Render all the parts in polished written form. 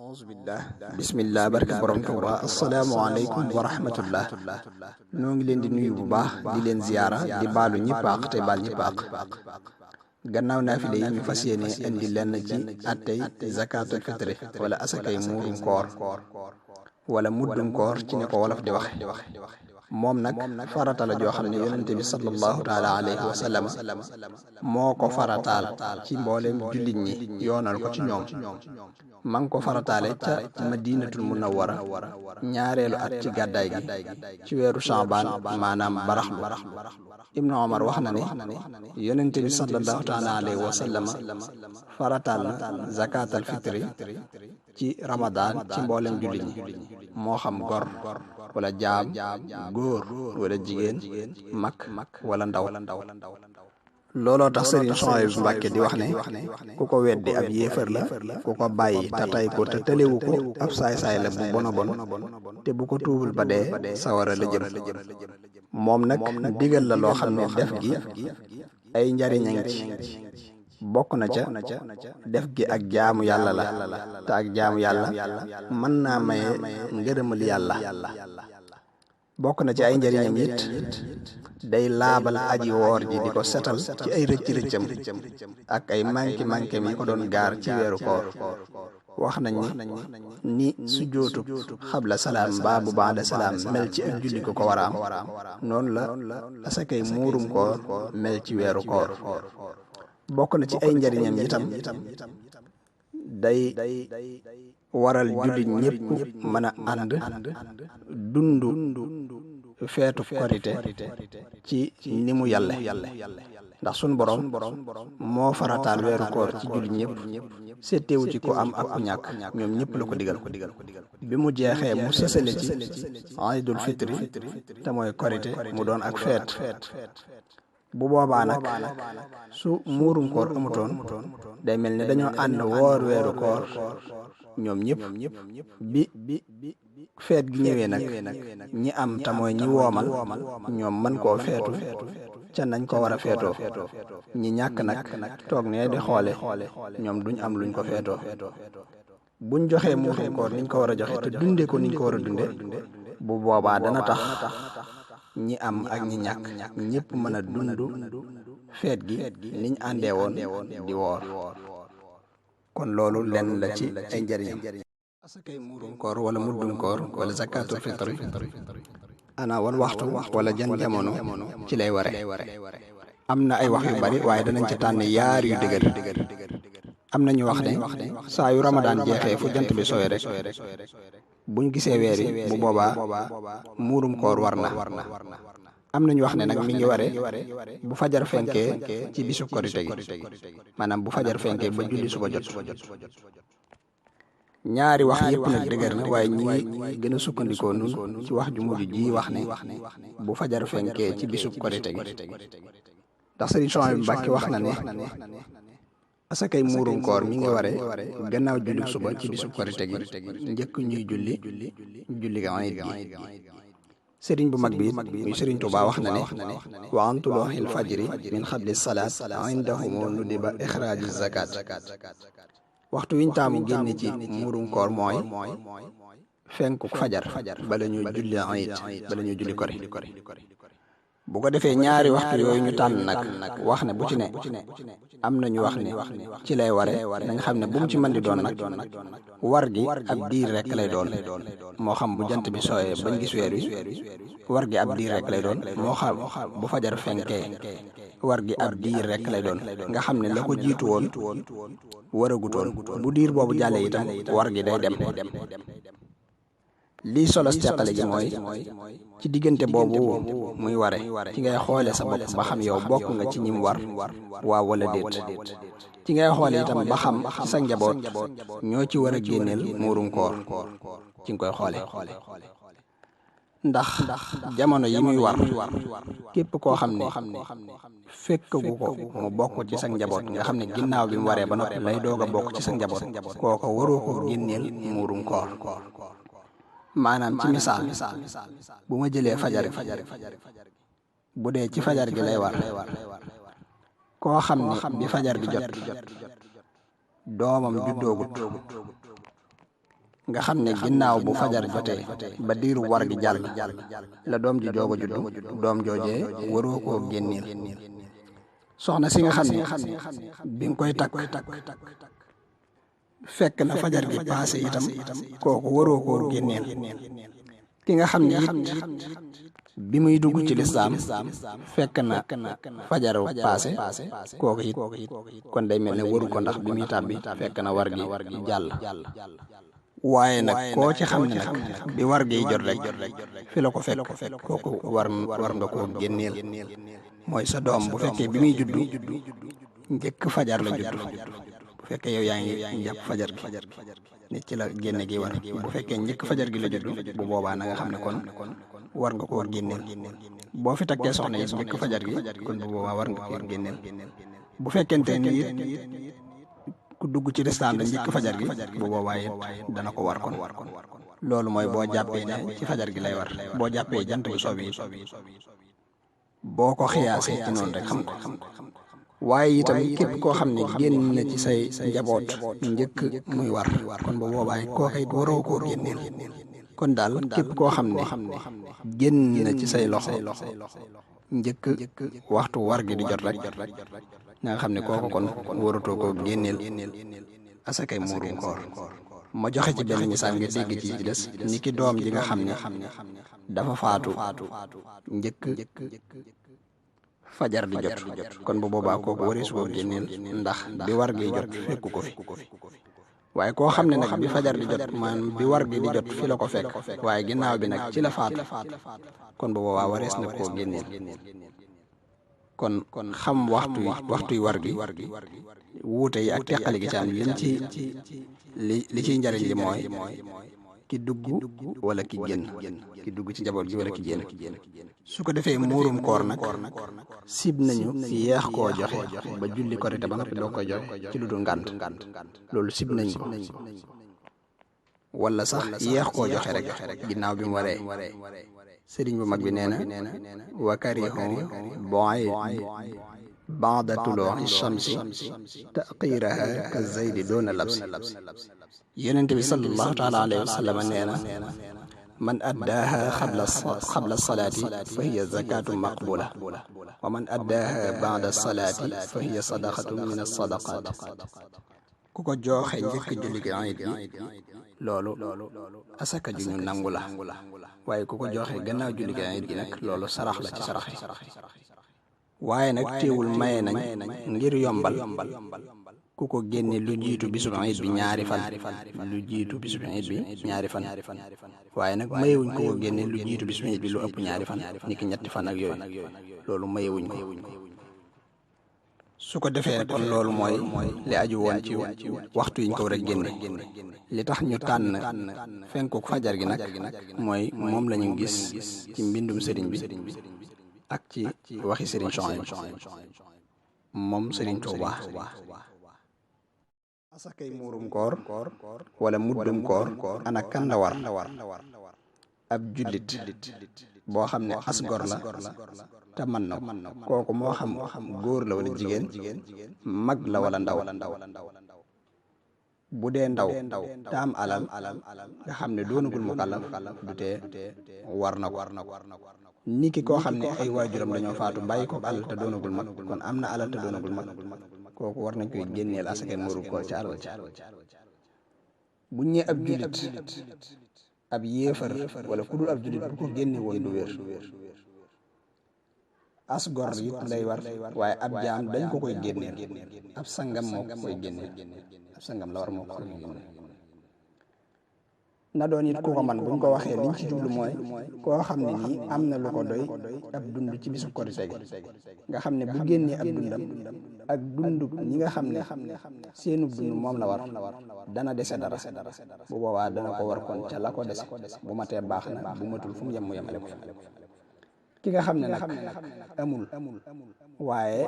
auzubillah bismillah barke borom Tuuba asalaamaaleykum wa rahmatullah noo ngi leen di nuyu bu baax di leen ziyaara di baalu ñëpp àq te baal ñëpp àq gannaaw naafile yi ñu fas yéene indi lenn ci attey zakatul fitri wala asakay muurum koor wala muddum koor ci ne ko wolof di waxe moom nag farata la joo xam ne yonente bi sallallahu taala alayhi wa sallam moo ko farataal ci mboolem jullit ñi yoonal ko ci ñoom ma ngi ko farataale ca madinatul munawwara ñaareelu at ci gàddaay gi ci weeru Shaabaan maanaam baraxlu ibnu Omar wax na ne yonente bi sallallahu taala alayhi wa sallam farataal na zakatal fitri ci Ramadan ci mboolem jullit ñi moo xam gor wala jaam góor wala jigéen mag wala ndaw looloo tax Sëriñ Suhaybu Mbàkke di wax ne ku ko weddi ab yéefar la ku ko bàyyi te tay ko te tëlewu ko ab saay-saay la bu bona bon te bu ko tuubul ba dee sawara la jëm moom nag digal la loo xam ne def gi ay njariñ a ngi ci bokk na ca def gi ak jaamu yàlla la te ak jaamu yàlla mën naa maye ngërëmal yàlla bokk na ci ay njariñam it day laabal aji woor ji di ko setal ci ay rëcc-rëccam ak ay manki-mankem yi ko doon gaar ci weeru koor wax nañ ni sujjootu xabla salaam mbaa bu baada salaam mel ci ak julli ko ko war a am noonu la asakay muurum koor mel ci weeru koor bokk na ci ay njariñam itam day waral jullit ñëpp mën a ànd dundu feetu korite ci ni mu yàlle ndax sunu borom moo farataal weeru koor ci jullit ñëpp settewu ci ko am ak ku ñàkk ñoom ñëpp la ko digal bi mu jeexee mu sësale ci aydul fitri te mooy korite mu doon ak feet bu boobaa nag su muurum koor amutoon day mel ni dañoo ànd woor weeru koor ñoom ñëpp bi feet gi ñëwee nag ñi am te mooy ñi woomal ñoom mën koo feetu ca nañ ko war a feetoo ñi ñàkk nag toog ne di xoole ñoom duñ am luñ ko feetoo buñ joxee muurum koor niñ ko war a joxe te dunde ko niñ ko war a dunde bu boobaa dana tax ñi am ak ñi ñàkk ñëpp mën a dundu feet gi niñ àndee woon di woor kon loolu lenn la ci ay njëriñam asakay muurum koor wala muddum koor wala zakatul fitri ana wan waxtu wala jan jamono ci lay ware am na ay wax yu bari waaye danañ ci tànn yaar yu dëgër am na ñu wax ne saa yu ramadaan jeexee fu jant bi sooy rek buñ gisee weer yi bu boobaa muurum koor war na am na ñu wax ne nag mi ngi ware bu fajar fenkee ci bisu korite gi maanaam bu fajar fenkee ba julli suba jot ñaari wax yëpp nag dëgër na waaye ñi ngi gën a sukkandikoo nun ci wax ju mujj ji wax ne bu fajar fenkee ci bisu korite gi ndax Sëriñ Suhaybu Mbàkke wax na ne asakay muurum koor mi ngi ware gannaaw julli suba ci bisu korite gi njëkk ñuy julli ga ayit gi sëriñ bu mag bi muy sëriñ Tuubaa wax na ne wa an tuluuxil fajri min xabli salaat indahumu nudiba ixraaju zakat waxtu wiñ taamu génne ci muurum koor mooy fenkuk fajar bala ñuy julli ayit bala ñuy julli kori bu ko defee ñaari waxtu yooyu ñu tànn nag wax ne bu ci ne am na ñu wax ne ci lay ware nañ xam ne bu mu ci mën di doon nag war gi ab diir rek lay doon moo xam bu jant bi sooyee bañ gis weer wi war gi ab diir rek lay doon moo xam bu fajar fenkee war gi ab diir rek lay doon nga xam ne la ko jiitu woon waragutoon bu diir boobu jàllee itam war gi day dem lii solos teqale gi mooy ci diggante boobu muy ware ci ngay xoole sa bopp ba xam yow bokk nga ci ñim war waaw wala déet ci ngay xoole itam ba xam ci sa njaboot ñoo ci war a génneel muurum koor ci nga koy xoole ndax jamono yi muy war képp koo xam ne fekkagu ko mu bokk ci sa njaboot nga xam ne ginnaaw bi mu waree ba noppi lay doog a bokk ci sa njaboot kooko waroo ko génneel muurum koor maanaam ci misaal bu ma jëlee fajar bu dee ci fajar gi lay war koo xam ne bi fajar bi jot doomam juddoogut nga xam ne ginnaaw bu fajar jotee ba diiru war gi jàll la doom ji joog a juddu doom joojee waroo koo génneel. soxna si nga xam ne bi nga koy takk fekk na fajar gi paase itam kooku waroo koo génneel. ki nga xam ne it bi muy dugg ci lislaam fekk na fajar paase kooku it kon day mel ne waru ko, ndax bi muy tàbbi fekk na war gi jàll. waaye nag koo ci xam ne nag bi war gi jot rek fi la ko fekk kooku war nga koo génneel. mooy sa doom bu fekkee bi muy juddu njëkk fajar la juddu, bu fekkee yow yaa ngi jàpp fajar gi nit ci la génne gi war. bu fekkee njëkk fajar gi la juddu bu boobaa na nga xam ne kon war nga koo génneel. boo fi takkee soxna yi njëkk fajar gi kon bu boobaa war nga koo génneel. bu fekkente ni it ku dugg ci lislaam la njëkk fajar gi bu boobaa it dana ko war kon. loolu mooy boo jàppee ne ci fajar gi lay war. boo jàppee jant bu soob yi boo ko xiyaasee ci noonu rek xam ko. waaye itam képp koo xam ne génn na ci say njaboot njëkk muy war kon bu boobaa kooka it waroo koo génneel. kon daal képp koo xam ne génn na ci say loxo njëkk waxtu war gi di jot rek na nga xam ne kooka kon waratoo koo génneel asakay muurum koor. ma joxe ci benn misaal nga dégg ci des ni ki doom ji nga xam ne dafa faatu njëkk fajar di jot kon bu boobaa kooku waree su ko génneel ndax bi war gi jot fekku ko fi. waaye koo xam ne nag bi fajar di jot maanaam bi war gi di jot fi la ko fekk waaye ginnaaw bi nag ci la faatu kon bu boobaa warees na koo génneel. kon xam waxtuy war gi wuute yi ak teqali gi ci am li ciy njariñ li mooy ki dugg wala ki génn, ki dugg ci njaboot gi wala ki génn. su ko defee muurum koor nag sib nañu yeex koo joxe ba julli korite ba noppi doo koy joxe ci lu dul ngànt. loolu sib nañ ko. wala sax yeex koo joxe rek ginnaaw bi mu waree. sëriñ bu mag bi nee na wa karihu baada tuluu'i shamsi taqiraha ka zaydi doona labsi. yonent bi sallallahu taala alayhi wa sallam nee na man addaaha xabla salaati fa hiya zakatu maqbula wa man addaaha baada salaati fa hiya sadaqatu min as-sadaqaat. ku ko joxe njëkk julli gi ayit gi loolu asaka ju ñu nangu la. waaye ku ko joxe gannaaw julli gi ayit gi nag loolu sarax la ci sarax yi. waaye nag teewul maye nañ ngir yombal ku ko génne lu jiitu bisub iid bi ñaari fan. lu jiitu bisub iid bi ñaari fan. waaye nag mayewuñ ku ko génne lu jiitu bisub iid bi lu ëpp ñaari fan niki ñetti fan ak yooyu loolu mayewuñ ko. su ko defee kon loolu mooy li aju woon ci waxtu yi ñu ko war a génne. li tax ñu tànn fenkuk fajar gi nag mooy moom la ñu gis ci mbindum sëriñ bi ak ci waxi sëriñ Souhaïbou moom sëriñ Tuubaa. asakay muurum koor wala muddum koor ana kan la war. ab jullit boo xam ne as gor la te man na kooku moo xam góor la wala jigéen, mag la wala ndaw. bu dee ndaw te am alal nga xam ne doonagul mukallaf du tee war na ko. niki koo xam ne ay waajuram dañoo faatu bàyyi ko alal te doonagul mag kon am na alal te doonagul mag kooku war nañ koy génneel asakay muurum koor ci alal ci. bu ñee ab jullit ab yéefar wala ku dul ab jullit bu ko génne woon du wér. as gor it lay war waaye ab jaam dañ ko koy génneel. ab sangam moo ko koy génneel. ab sangam la war moo ko koy génneel. na doon it ku ko man buñ ko waxee liñ ci jublu mooy koo xam ne nii am na lu ko doy ab dund ci bisu korite gi nga xam ne bu génnee ab dundam ak dundu ñi nga xam ne seenu dund moom la war dana dese dara bu boobaa dana ko war kon ca la ko dese bu matee baax na bu matul fu mu yem mu yemale ko. ki nga xam ne nag amul waaye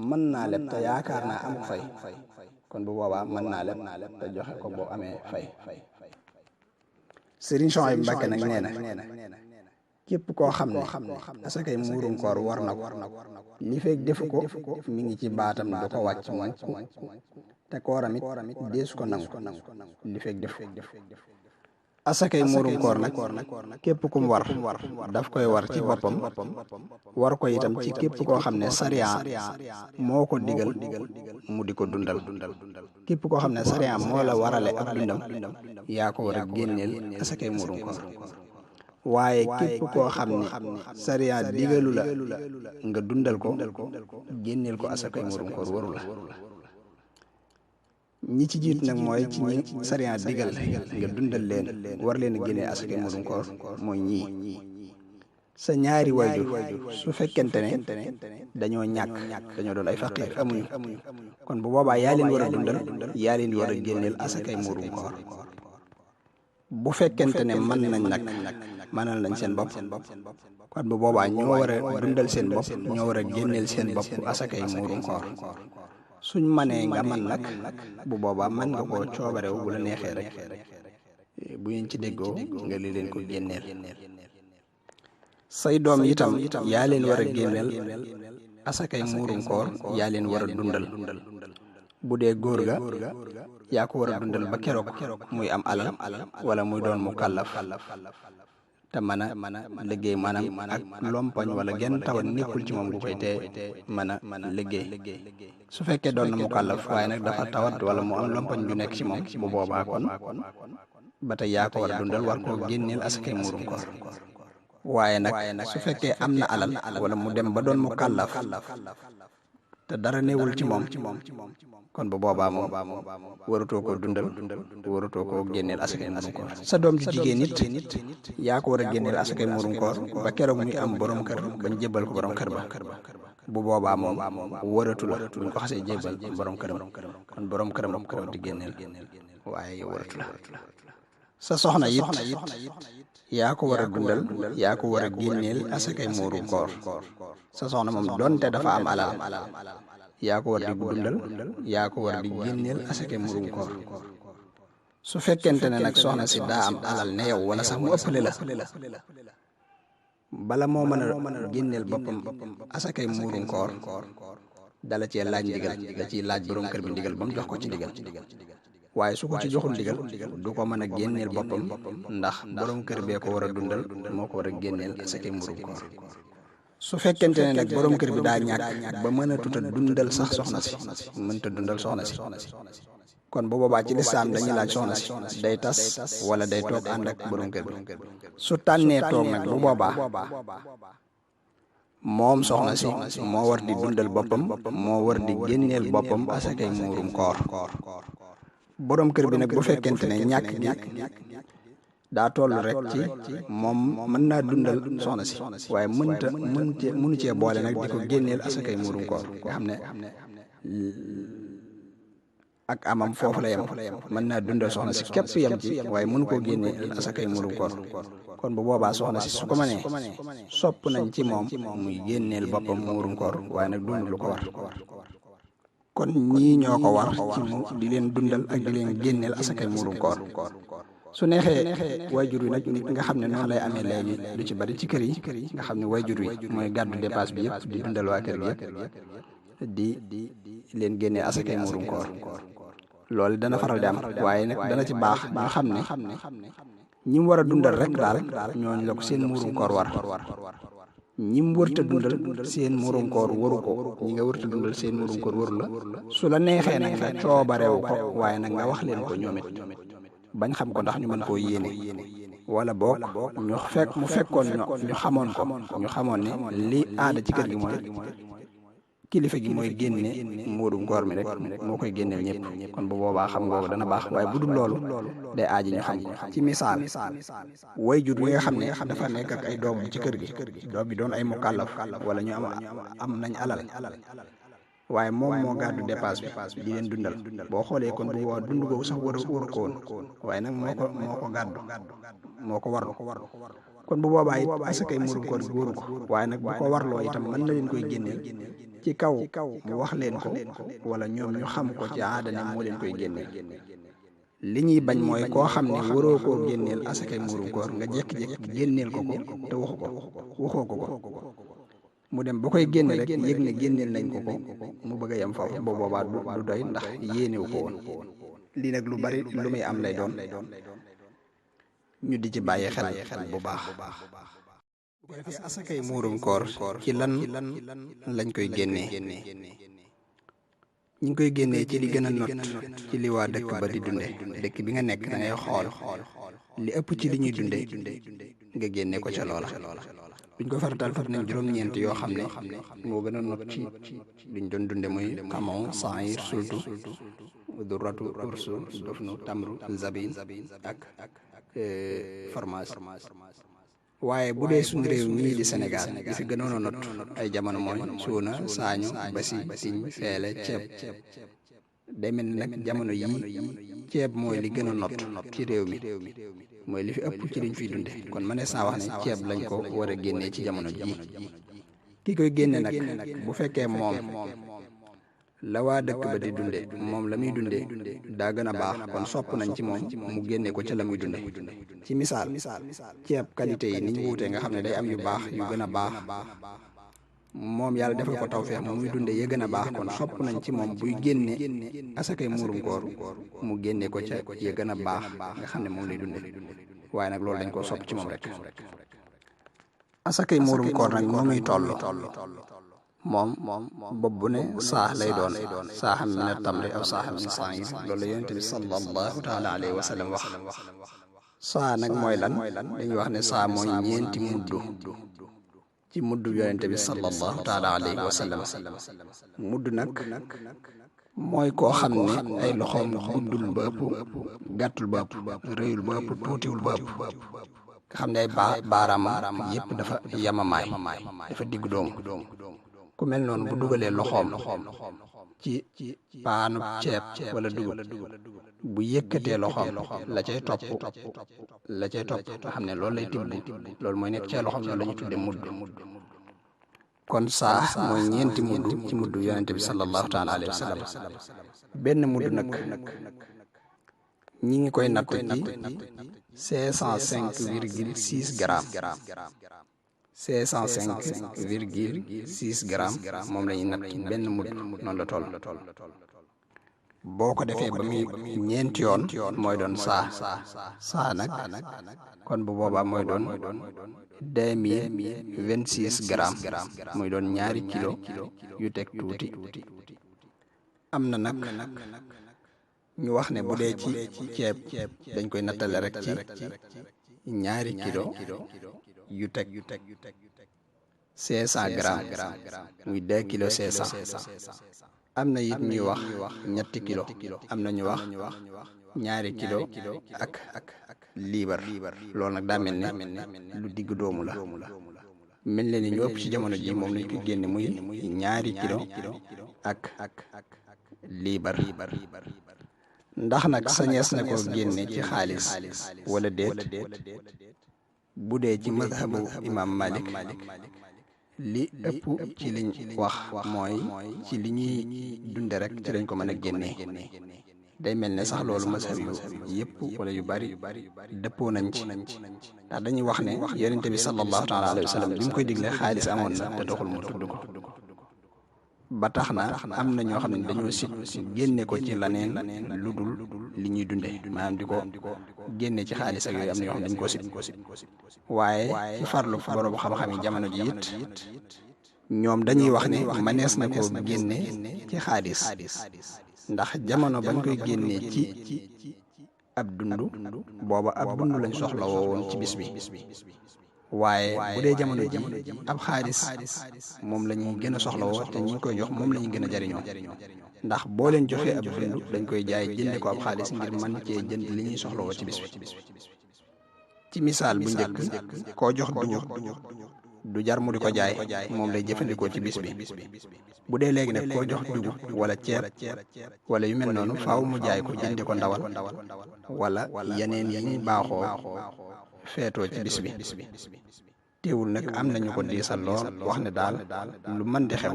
mën naa leb te yaakaar naa am fay kon bu boobaa mën naa leb te joxe ko boo amee fay. Sëriñ Souhaïbou Mbacké nag nee na képp koo xam ne asakay muurum koor war na ko li fekk defu ko mi ngi ci baatam du ko wàcc moom te kooram it deesu ko nangu li fekk def asakay muurum koor nag képp kum war daf koy war ci boppam war ko itam ci képp koo xam ne sariya moo ko digal mu di ko dundal képp koo xam ne sariya moo la warale ak dundam yaa ko war a génneel asakay muurum koor waaye képp koo xam ne sariya digalu la nga dundal ko génneel ko asakay muurum koor waru la ñi ci jiitu nag mooy ci ñi sariya digal nga dundal leen war leen a génnee asakay muurum koor mooy ñii sa ñaari waajur su fekkente ne dañoo ñàkk dañoo doon ay faqiir amuñu kon bu boobaa yaa leen war a dundal yaa leen war a génneel asakay muurum koor bu fekkente ne mën nañ nag mënal nañ seen bopp kon bu boobaa ñoo war a dundal seen bopp ñoo war a génneel seen bopp asakay muurum koor suñ manee nga man nag bu boobaa mën nga koo coobarew bu la neexee rek bu ngeen ci déggoo nga li leen ko génneel say doom itam yaa leen war a génneel asakay muurum koor yaa leen war a dundal bu dee góor ga yaa ko war a dundal ba keroog muy am alal wala muy doon mu kàllaf te mën a liggéey maanaam ak lompañ wala genn tawat nekkul ci moom gu koy tee mën a liggéey su fekkee doon na mu kàllaf waaye nag dafa tawat wala mu am lompañ ju nekk ci moom bu boobaa kon ba tey yaa ko war a dundal war koo génneel asakay muurum koor waaye nag su fekkee am na alal wala mu dem ba doon mu kàllaf te dara newul ci moom kon bu boobaa moom warutoo koo dundal warutoo koo génneel asakay muurum koor sa doom ji jigéen nit yaa ko war a génneel asakay muurum koor ba keroog muy am borom kër bañ jébbal ko borom kër ba bu boobaa moom waratu la buñ ko xasee jébbal borom këram kon borom këram ko di génneel waaye waratu la sa soxna it yaa ko war a dundal yaa ko war a génneel asakay muurum koor sa soxna moom donte dafa am alal yaa ko war di dundal yaa ko war di génneel asakay muurum koor su fekkente ne nag soxna si daa am alal ne yow wala sax mu ëppale la bala moo mën a génneel boppam asakay muurum koor dala cee laaj ndigal da ciy laaj borom kër bi ndigal ba mu jox ko ci ndigal waaye su ko ci joxul ndigal du ko mën a génneel boppam ndax borom kër bee ko war a dundal moo ko war a génneel asakay muurum koor su fekkente ne nag borom kër bi daa ñàkk ba mën a tuta dundal sax soxna si mënta dundal soxna si kon bu boobaa ci lislaam dañuy laaj soxna si day tas wala day toog ànd ak borom kër bi su tànnee toog nag bu boobaa moom soxna si moo war di dundal boppam moo war di génneel boppam asakay muurum koor borom kër bi nag bu fekkente ne ñàkk gi daa toll rek ci moom mën naa dundal soxna si waaye mënu cee boole nag di ko génneel asakay muurum koor nga xam ne ak amam foofu la yem mën naa dundal soxna si képp yem ci waaye mënu koo génneel asakay muurum koor kon bu boobaa soxna si su ko mënee sopp nañ ci moom muy génneel boppam muurum koor waaye nag dund lu ko war kon ñii ñoo ko war ci mu di leen dundal ak di leen génneel asakay muurum koor su neexee waajur wi nag nit nga xam ne noonu lay amee léegi lu ci bari ci kër yi nga xam ne waajur wi mooy gàddu dépasse bi yëpp di dundal waa kër gi yëpp di leen génnee asakay muurum koor loolu dana faral di am waaye nag dana ci baax ñu xam ne ñi mu war a dundal rek daal ñooñu la ko seen muurum koor war ñi mu wërta dundal seen muurum koor waru ko ñi nga wërta dundal seen muurum koor waru la su la neexee nag nga coobareewu ko waaye nag nga wax leen ko ñoom it bañ xam ko ndax ñu mën koo yéene wala boog mu fekkoon ñu xamoon ko ñu xamoon ne li aada ci kër gi mooy kilifa gi mooy génne muurum koor mi rek moo koy génneel ñëpp kon bu boobaa xam ngoogu dana baax waaye bu dul loolu day aaji ñu xam ci misaal waajur wi nga xam ne dafa nekk ak ay doom ci kër gi doom bi doon ay mukallaf wala ñu am nañ alal waaye moom moo gàddu dépasse bi di leen dundal boo xoolee kon bu boobaa dund googu sax waru ko woon waaye nag moo ko gàddu moo ko warlu kon bu boobaa it asakay muurum koor gi waru ko waaye nag bu ko warloo itam mën na leen koy génneel ci kaw mu wax leen ko wala ñoom ñu xam ko ci aada ne moo leen koy génneel li ñuy bañ mooy koo xam ne waroo koo génneel asakay muurum koor nga jékki-jékki génneel ko te waxoo ko mu dem ba koy génne rek yëg ne génneel nañ ko mu bëgg a yem foofu bu boobaa du doy ndax yéenewu ko woon. lii nag lu bari lu muy am lay doon ñu di ci bàyyi xel bu baax. bu ko defee asakay muurum koor ci lan lañ koy génnee. ñi ngi koy génnee ci li gën a not ci li waa dëkk ba di dunde. dëkk bi nga nekk da ngay xool li ëpp ci li ñuy dunde nga génne ko ca loola. buñ ko farataal far nañ juróom-ñeent yoo xam ne moo gën a not ci liñ doon dunde muy xamon saayir sultu duratu ursu dofnu tamru zabin ak fromage. waaye bu dee suñu réew mii di Sénégal li fi gënoon a not ay jamono mooy suuna saañu basi tiñ feele ceeb. day mel ni nag jamono yii ceeb mooy li gën a not ci réew mi mooy li fi ëpp ci liñ fiy dunde kon mënees naa wax ne ceeb lañ ko war a génnee ci jamono jii. ki koy génne nag bu fekkee moom la waa dëkk ba di dunde moom la muy dunde daa gën a baax kon sopp nañ ci moom mu génne ko ca la muy dunde. ci misaal ceeb qualité yi ni ñu wuutee nga xam ne day am yu baax yu gën a baax moom yàlla defal ko tawfeex mu muy dunde ya gën a baax kon sopp nañ ci moom buy génne asakay muurum koor mu génne ko ca ya gën a baax nga xam ne moom lay dunde waaye nag loolu dañ koo sopp ci moom rek. asakay muurum koor nag moo muy toll moom bopp bu ne saax lay doon saaxam min at-tamri aw saaxam min sa'iir loolu la yonent bi sallallahu taala alayhi wa sallam wax. saa nag mooy lan dañuy wax ne saa mooy ñeenti muddu ci muddu yonent bi sallallahu taala alayhi wa sallam. mudd nag mooy koo xam ne ay loxoom guddul ba ëpp gàttul ba ëpp rëyul ba ëpp tuutiwul ba ëpp nga xam ne ay baaraam yépp dafa yamamaay dafa diggu doomu. ku mel noonu bu dugalee loxoom ci paanu ceeb wala dugub bu yëkkatee loxoom la cay topp nga xam ne loolu lay tibb loolu mooy nekk cee loxoom loolu la ñu tudde mudd. kon saa mooy ñeenti mudd ci mudd yonente bi sallallahu taala alayhi wa sallam. benn mudd nag ñi ngi koy natt ci 505,6 grammes 505,6 grammes moom la ñuy natt ci benn mudd noonu la toll. boo ko defee ba muy ñeenti yoon mooy doon saa nag kon bu boobaa mooy doon 2026 grammes muy doon ñaari kilo yu teg tuuti. am na nag ñu wax ne bu dee ci ceeb dañ koy nattale rek ci ñaari kilo yu teg 500 grammes muy 2 kilos 500. am na it ñuy wax ñetti kilo am na ñu wax ñaari kilo ak liibar loolu nag daa mel ne lu digg doomu la mel ne ni ñu ëpp ci jamono ji moom lañ ko génne muy ñaari kilo ak liibar. ndax nag sañees na ko génne ci xaalis wala déet. bu dee ci madhabu imam Malik li ëpp ci liñ wax mooy ci li ñuy dunde rek ci lañ ko mën a génnee. day mel ne sax loolu mazhab yu yëpp wala yu bari dëppoo nañ ci ndax dañuy wax ne yonente bi sallallahu taala alayhi wa sallam bi mu koy digle xaalis amoon na te doxul mu tudd ko. ba tax na am na ñoo xam ne dañoo sit génne ko ci laneen lu dul li ñuy dunde maanaam di ko génne ci xaalis ak yooyu am na ñoo xam ne dañ ko sit waaye ci farlu borom xam-xam yi jamono ji it ñoom dañuy wax ne manees na ko génne ci xaalis ndax jamono bañ koy génnee ci ab dund booba ab dund lañ soxla woon ci bis bi. waaye bu dee jamono ji ab xaalis moom la ñuy gën a soxlawoo te ñi ngi koy jox moom la ñuy gën a jariñoo ndax boo leen joxee ab dund dañ koy jaay jënde ko ab xaalis ngir mën cee jënd li ñuy soxlawoo ci bis bi. ci misaal bu njëkk koo jox dugub du jar mu di ko jaay moom lay jëfandikoo ci bis bi. bu dee léegi nag koo jox dugub wala ceeb wala yu mel noonu faaw mu jaay ko jënde ko ndawal wala yeneen yi ñuy baaxoo feetoo ci bis bi. teewul nag am nañu ko diisal lool wax ne daal lu mën di xew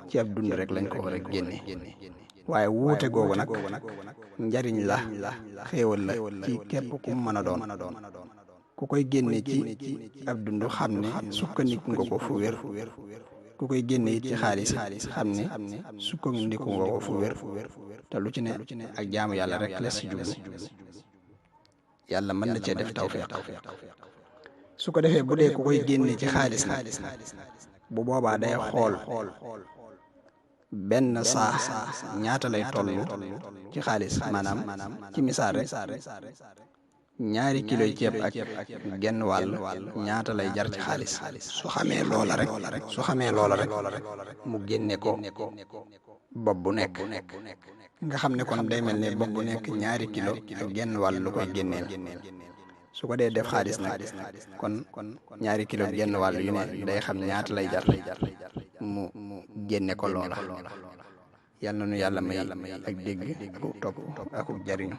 ci ab dund rek lañ ko war a génne. waaye wuute googu nag njariñ la xéewal la ci képp ku mën a doon ku koy génne ci ab dund xam ne sukkandiku nga ko fu wér ku koy génne it ci xaalis xam ne sukkandiku nga ko fu wér te lu ci ne ak jaamu yàlla rek les ci jublu yàlla mën na cee def tawfeex su ko defee bu dee ku koy génne ci xaalis nag bu boobaa day xool benn saa ñaata lay toll ci xaalis maanaam ci misaal rek ñaari kilo ceeb ak genn wàll ñaata lay jar ci xaalis su xamee loola rek mu génne ko bopp bu nekk nga xam ne kon day mel ne bopp bu nekk ñaari kilo ak genn wàll lu koy génneel su ko dee def xaalis nag kon ñaari kilo genn wàll yu ne day xam ñaata lay jar mu génne ko loola yal na nu yàlla may ak dégg ak topp ak jariñu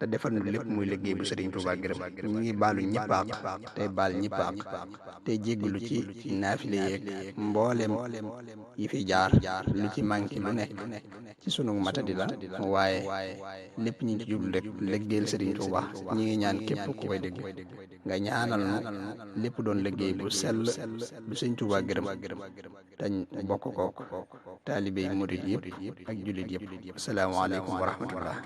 te defal nu lépp muy liggéey bu Sëriñ Tuubaa gërëm ñu ngi baalu ñëpp àq tey baal ñëpp àq tey jéggalu ci naafile yeeg mboolem yi fi jaar lu ci manqué lu nekk ci sunu matadi la waaye lépp ñu ngi ci jublu rek liggéeyal Sëriñ Tuubaa ñi ngi ñaan képp ku koy dégg nga ñaanal nu lépp doon liggéey bu sell bu Sëriñ Tuubaa gërëm tañ bokk kook taalibe yi murid yëpp ak jullit yëpp asalaamaaleykum wa rahmatullah